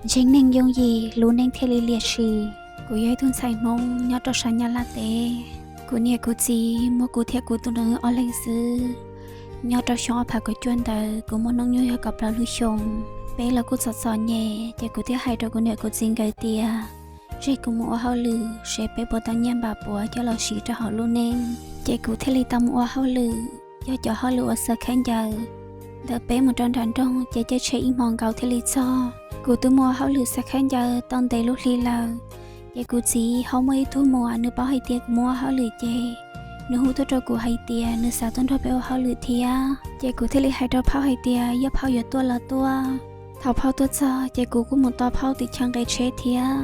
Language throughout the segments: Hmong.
Ntseeg neeg yooj yim, lub neej thiaj li liam sim. Kuv yog ib tug ntxhais Hmoob nyob rau sab Nyab Laj teb. Kuv niam kuv txiv muaj kuv thiab kuv tus nus ob leeg xwb. Nyob rau xyoo ob phav kaum cuaj ntawd kuv muaj hnub nyoog yog kaum plaub lub xyoo. Peb los kuj txom txom nyem, ces kuv thiaj hais rau kuv niam kuv txiv nkawd tias, tseg kuv mus ua hauj lwm seb peb puas tau nyiaj npam puav coj los siv rau hauv lub neej. Ces kuv thiaj li tau mus ua hauj lwm, yog cov hauj lwm ua xav khaub ncaws. Ntawm peb mus rau nram nroog ces caij tsheb ib hmo nkaus thiaj li txog. Kuv twb mus ua hauj lwm xav khaub ncaws tau ntev lub hli lawm, ces kuv txiv ho muaj ib tug muam, nws paub hais tias kuv mus ua hauj lwm ces nws hu tuaj rau kuv hais tias nws xav tuaj nrog peb ua hauj lwm thiab. Ces kuv thiaj li hais rau phauj hais tias yog phauj yuav tuaj los tuaj. Thaum phauj tuaj txog ces kuv kuj mus tos phauj tim chaw nqe tsheb thiab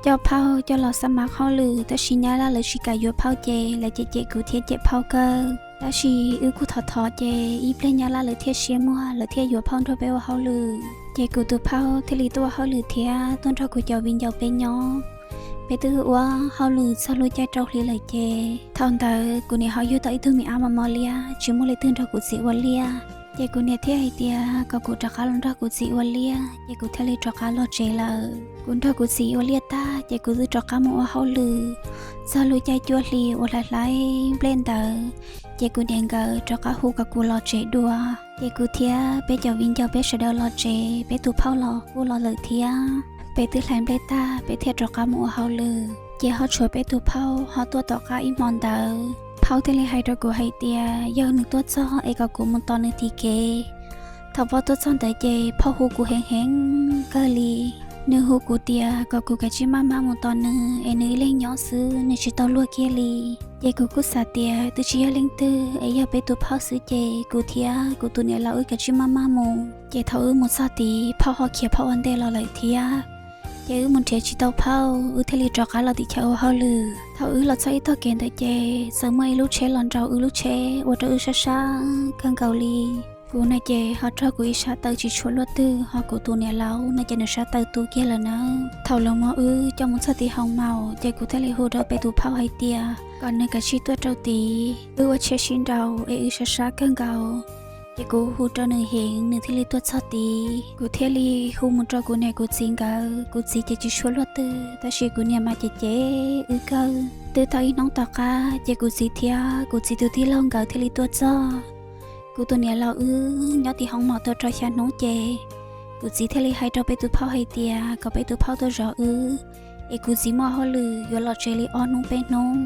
coj phauj coj los xab mav hauj lwm, tab sis Nyab Laj lawv tsis kam yuav phauj ces lawv cem cem kuv thiab cem phauj kawg. Tab sis wb kuj thov thov ces ib pliag Nyab Laj lawv thiaj siab muag, lawv thiaj yuav phauj nrog peb ua hauj lwm. Ces kuv tus phauj thiaj li tuaj ua hauj lwm thiab tuaj nrog kuv cov viv ncaus peb nyob. Peb twb ua hauj lwm txog lub caij rau hli lawm ces thaum ntawd kuv niam ho yug tau ib tug me ab mos mos liab, tsis muaj leej twg nrog kuv txiv ua liaj. Ces kuv niam thiaj hais tias kom kuv rov qab los nrog kuv txiv ua liaj, ces kuv thiaj li rov qab los tsev lawm. Kuv nrog kuv txiv ua liaj tag ces kuv twb rov qab mus ua hauj lwm. Txog lub caij cuaj hli uas hlais hlais nplej ntawd, ces kuv niam nkawd rov qab hu kom kuv los tsev dua. Ces kuv thiab peb cov viv ncaus peb sawv daws los tsev, peb tus phauj los kuj los lawm thiab. Peb twb hlais nplej tag peb thiaj rov qab mus ua hauj lwm, ces ho tshuav peb tus phauj ho tuaj tom qab ib hmo ntawd. Phauj thiaj li hais rau kuv hais tias yog nws tuaj txog es kom kuv mus tos nws tim kev. Thaum phauj tuaj txog ntawd ces phauj hu kuv heev heev kawg li. Nws hu kuv tias kom kuv kav tsij maj maj mus tos nws es nws ib leeg nyob xwb, nws tsis tau luag kiag li. Ces kuv kuj xav tias twb tsis yog leej twg es yog peb tus phauj xwb ces kuv thiab kuv tus niam laus wb kav tsij maj maj mus. Ces thaum wb mus txog tid phauj ho khiav phauj ua ntej los lawm thiab. Ces wb mus nrhiav tsis tau phauj, wb thiaj li rov qab los tim chaw ua hauj lwm. Thaum wb los txog ib tog kev ntawd ces txawm muaj ib lub tsheb los nraus wb lub tsheb ua rau wb sab sab kawg nkaus li. Kuv no ces ho raug kuv ib sab taw tsis tshua luaj twg, ho kuv tus niam laus no ces nws sab taw tu kiag lawm na. Thaum lawv muab wb coj mus txog tim hoo maum ces kuv thiaj li hu rau peb tus phauj hais tias kom nws kav tsij tuaj rau tid, wb ua tsheb sib nraus es wb sab sab kawg nkaus. Ces kuv hu rau nws heev nws thiaj li tuaj txog tid. Kuv thiaj li hu mus rau kuv niam kuv txiv nkawd, kuv txiv ces tsis tshua luaj twg tab sis kuv niam mas cem cem wb kawg. Twb tau ib hnub tom qab ces kuv txiv thiab kuv txiv tus tij laug nkawd thiaj li tuaj txog. Kuv tus niam laus wb nyob tim hoo maum tau rau xya hnub ces kuv txiv thiaj li hais rau peb tus phauj hais tias kom peb tus phauj tuaj zov wb, es kuv txiv muaj hauj lwm yuav los tsev li ob hnub peb hnub.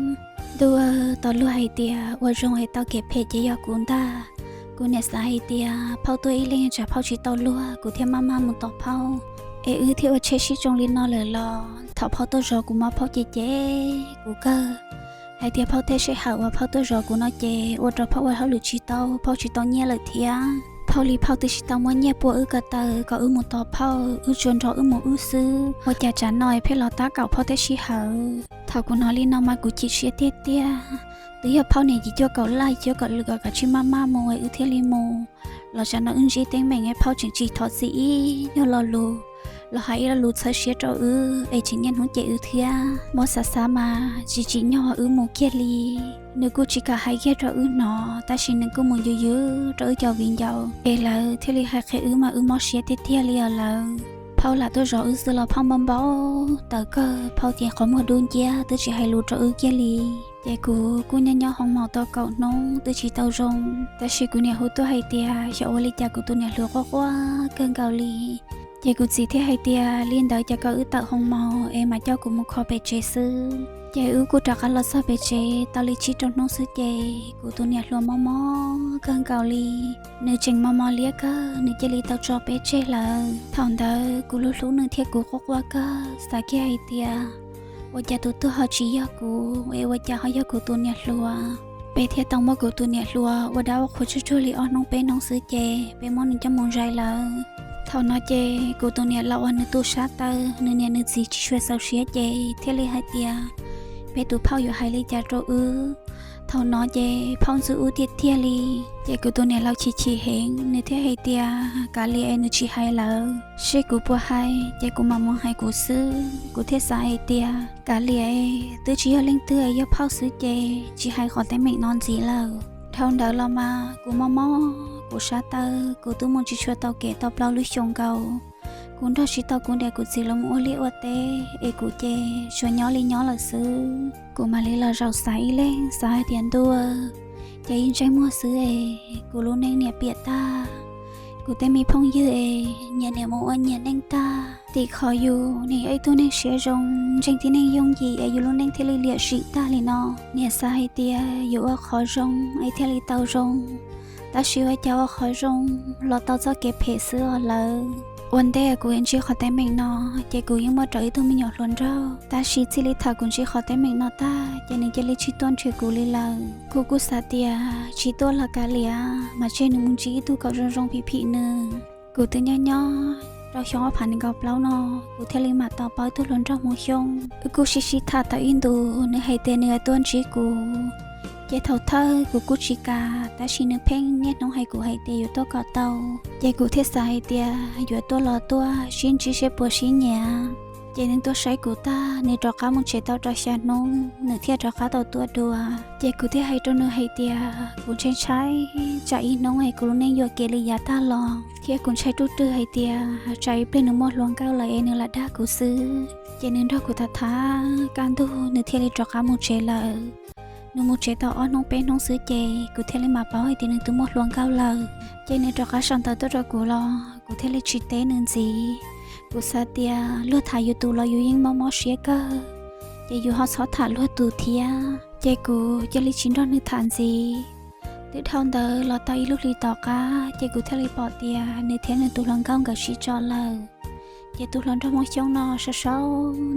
Ntuj, tau luag hais tias ua zoo es tau kev phem ces yog kuv ntag. Kuv niam xav hais tias phauj tuaj ib leeg tsam phauj tsis tau luag, kuv thiaj maj maj mus tos phauj, es wb thiaj ua tsheb sib tsoo li no lawm los thaum phauj tuaj zov kuv mas phauj cem cem kuv kawg, hais tias phauj tej sij hawm uas phauj tuaj zov kuv no ces ua rau phauj ua hauj lwm tsis tau, phauj tsis tau nyiaj lawm thiab. Phauj li phauj twb tsis tau muab nyiaj pua wb ko taw kom wb mus tos phauj, wb tsuas nrog wb mus wb xwb, ua cas tsam no es pheej los tab kaum phauj tej sij hawm. Thaum kuv hnov li no mas kuv chim siab tiag tiag. Twb yog phauj niam yim cuaj kaum laj cuaj kaum lwm kom kav tsij maj maj mus es wb thiaj li mus, los tsam no wb ntsib teeb meem es phauj tseem tsis thov txim ib nyuag lo lus, los hais ib lo lus txhawb siab rau wb es tseem niaj hnub cem wb thiab. Muab xav xav mas tsis tsim nyog wb mus kiag li. Nws kuj tsis kam hais kiag rau wb hnov, tab sis nws kuj mus yws yws rau wb cov viv ncaus es lawv thiaj li hais qhia wb mas wb mob siab tiag tiag li os lawv. Phauj lam tuaj zov wb xwb los phauj npau npau taws kawg, phauj ces qhov muag dub nciab twb tsis hais lus rau wb kiag li. Ces kuv kuj nyob nyob hoo maum tau kaum hnub twb tsis tau zoo, tab sis kuv niam hu tuaj hais tias xyov ua li cas kuv tus niam hluas quaj quaj kawg nkaus li. Ces kuv txiv thiaj hais tias li ntawd ces kom wb tawm hoo maum es mam coj kuv mus kho pem tsev xwb. Ces wb kuj rov qab los txog pem tsev tau li tsib rau hnub xwb ces kuv tus niam hluas mob mob kawg nkaus li. Nws tseem mos mos liab kawg, nws cia li tau tso peb tseg lawm. Thaum ntawd kuv hlub hlub nws thiab kuv quaj quaj kawg, xav kiag hais tias ua cas tus tuag ho tsis yog kuv es ua cas ho yog kuv tus niam hluas. Peb thiaj tau muab kuv tus niam hluas ua dab ua qhua tsuag tsuag li ob hnub peb hnub xwb ces peb muab nws coj mus zais lawm. Thaum no ces kuv tus niam laus uas nws tu sab taw, nws niam nws txiv tsis tshua txaus siab ces thiaj li hais tias peb tus phauj yuav hais li cas rau wb. Thaum no ces phauj ntxub wb tiag tiag li. Ces kuv tus niam laus chim chim heev, nws thiaj hais tias kav liam es nws tsis hais lawm, seb kuv puas hais ces kuv mam mus hais kuv xwb. Kuv thiaj xav hais tias kav liam, twb tsis yog leej twg es yog phauj xwb ces tsis hais qhov teeb meem no ntxiv lawm. Dhau ntawd los mas kuv mob mob kuv sab taw, kuv twb mus tsis tshua tau kev tau plaub lub xyoo nkaus. kuv nrog tsis tau kuv niam kuv txiv los mus ua liaj ua teb es kuv ces tsuas nyob li nyob lawm xwb. Kuv mam li los zaum xav ib leeg, xav hais tias ntuj, ces ib ntseeg muag xwb es kuv lub neej niam piam tag, kuv tej me phooj ywg es nyias niam mus ua nyias neej tag. Tim qhov yus niam yog ib tug neeg siab zoo, ntseeg tib neeg yooj yim es yus lub neej thiaj li liam sim tag li no. Niam xav hais tias yuav ua qhov zoo es thiaj li tau zoo, tab sis ua cas ua qhov zoo los tau txoj kev phem xwb os lawv. Ua ntej kuv yuav ntsib qhov teeb meem no, ces kuv yeej muaj rau ib tug me nyuam hluas nraug, tab sis txij li thaum kuv ntsib qhov teeb meem no tag ces nws cia li tsis tuaj nrhiav kuv li lawm. Kuv kuj xav tias tsis tuaj los kav liam, mas tseg nws mus ntsib ib tug kom zoo zoo phim phim nws. Kuv twb nyob nyob rau xyoo ob phav nees nkaum plaub no, kuv thiaj li mam tau paub ib tug hluas nraug Hmoob Xyooj. Wb kuj sib sib tham tau ib ntus, nws hais tias nws yuav tuaj ntsib kuv. Ces thaum thawj kuv kuj tsis kam, tab sis nws pheej niaj hnub hais kuv hais tias yuav tuaj kom tau. Ces kuv thiaj xav hais tias yuav tuaj los tuaj, sib ntsib seb puas sib nyiam. Ces nws tuaj saib kuv tag, nws rov qab mus tsev tau rau xya hnub, nws thiaj rov qab tau tuaj dua. Ces kuv thiaj hais rau nws hais tias kuv ntshai ntshai tsam ib hnub es kuv lub neej yuam kev li yav tag los, thiab kuv ntshai ruj rwg hais tias tsam ib pliag nws muaj hluas nkauj lawm es nws lam dag kuv xwb. Ces nws nrog kuv tham tham kaj ntug, nws thiaj li rov qab mus tsev lawm. Nws mus tsev tau ob hnub peb hnub xwb ces kuv thiaj li mam paub hais tias nws twb muaj hluas nkauj lawm. Ces nws rov qab sau ntawv tuaj rau kuv los kuv thiaj li tsis teb nws ntxiv. Kuv xav tias luag tham yus tus los yus yeej mob mob siab kawg, ces yus ho txhob tham luag tus thiab. Ces kuv cia li tsis nrog nws tham ntxiv. Twb dhau ntawd los tau ib lub hlis tom qab, ces kuv thiaj li pom tias nws thiab nws tus hluas nkauj nkawd sib tso lawm. Ces tus hluas nraug Hmoob Xyooj no sau sau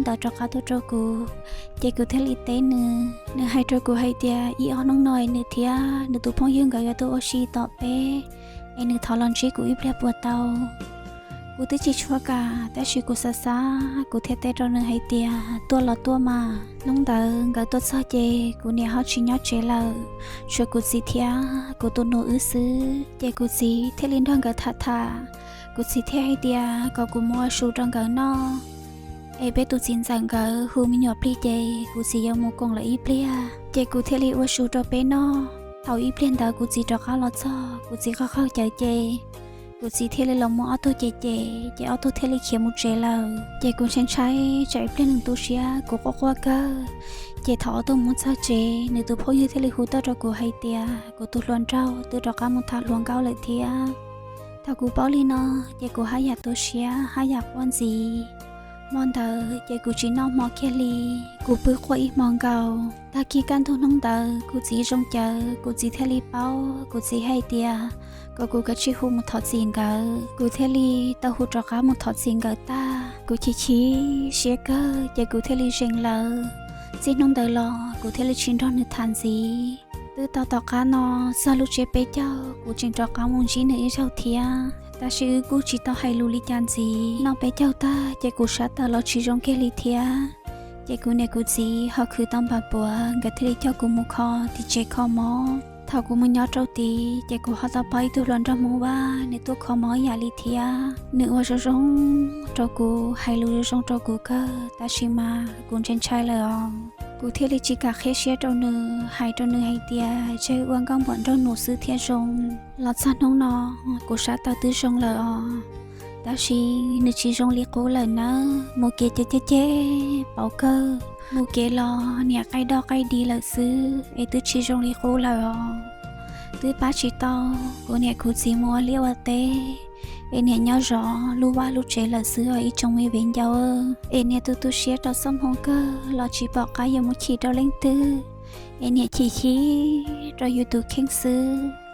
ntawv rov qab tuaj rau kuv, ces kuv thiaj li teb nws. Nws hais rau kuv hais tias ib ob hnub no es nws thiab nws tus phooj ywg nkawd yuav tuaj ua si tom peb, es nws thov los ntsib kuv ib pliag puas tau. Kuv twb tsis tshua kam, tab sis kuv xav xav, kuv thiaj teb rau nws hais tias tuaj los tuaj mas. Hnub ntawd nkawd tuaj txog ces kuv niam ho tsis nyob tsev lawm, tshuav kuv txiv thiab kuv tus nus wb xwb. Ces kuv txiv thiaj li nrog nkawd tham tham. Kuv txiv thiaj hais tias kom kuv mus ua su rau nkawd noj, es peb tus txiv ntxawm nkawd hu me nyuam plig ces kuv txiv yuav mus koom lawv ib pliag. Ces kuv thiaj li ua su rau peb noj. Thaum ib pliag ntawd kuv txiv rov qab los txog, kuv txiv qaug qaug cawv ces kuv txiv thiaj li los muab ob tug cem cem, ces ob tug thiaj li khiav mus tsev lawm. Ces kuv ntshai ntshai tsam ib pliag nws tu siab, kuv quaj quaj kawg. Ces thaum ob tug mus txog tsev, nws tus phooj ywg thiaj li hu tuaj rau kuv hais tias kuv tus hluas nraug twb rov qab mus tham hluas nkauj lawm thiab. Thaum kuv paub li no, ces kuv haj yam tu siab haj yam quaj ntxiv. Hmo ntawd ces kuv tsis noj hmo kiag li, kuv pw quaj ib hmo nkaus. Tag kis kaj ntug hnub ntawd kuv txiv zoo cawv, kuv txiv thiaj li paub, kuv txiv hais tias kom kuv kav tsij hu mus thov txim nkawd. Kuv thiaj li tau hu rov qab mus thov txim nkawd tag. Kuv chim chim siab kawg ces kuv thiaj li zeem lawv. Txij hnub ntawd los kuv thiaj li tsis nrog nws tham ntxiv. Twb tau tom qab no, txog lub tsiab peb caug kuv tseem rov qab mus ntsib nws ib zaug thiab, tab sis wb kuj tsis tau hais lus li cas ntxiv. Noj peb caug tag ces kuv sab tawm los tsis zoo kiag li thiab. Ces kuv niam kuv txiv ho khwv tau npam puav, nkawd thiaj li coj kuv mus kho tim tsev kho mob. Thaum kuv mus nyob rau tid ces kuv ho tau paub ib tug hluas nraug Hmoob Vaj, nws tuaj kho mob yam li thiab. Nws ua zoo zoo rau kuv, hais lus zoo zoo rau kuv kawg, tab sis mas kuv ntshai ntshai lawm os. Kuv thiaj li tsis kam qhib siab rau nws, hais rau nws hais tias tseg ua nkauj npam nraug nus xwb thiaj zoo. Los txog hnub no, kuv sab tawm twb zoo lawm os, tab sis nws tsis zoo li qub lawm nawb. Mus kev ces ceg ceg pauv kawg, mus kev los niam qaij doj qaij dig lawm xwb es twb tsis zoo li qub lawm os. Twb pab tsis tau kuv niam kuv txiv mus ua liaj ua teb, es niam nyob zov lub vaj lub tsev lawm xwb os ib tsoom me viv ncaus. Es niam tu tu siab rau txoj hmoo kawg los tsis pom qab yuav mus chim rau leej twg, es niam chim chim rau yus tus kheej xwb.